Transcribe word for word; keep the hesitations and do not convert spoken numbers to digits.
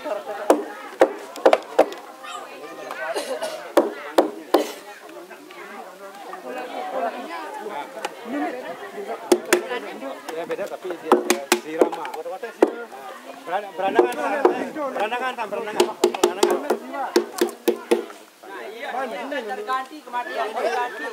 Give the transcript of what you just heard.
Ya, beda, tapi dia, eh, si Rama. Beran-, berandakan, Tam. Berandakan, Tam, berandakan. Berandakan. Ganti kematian, ganti.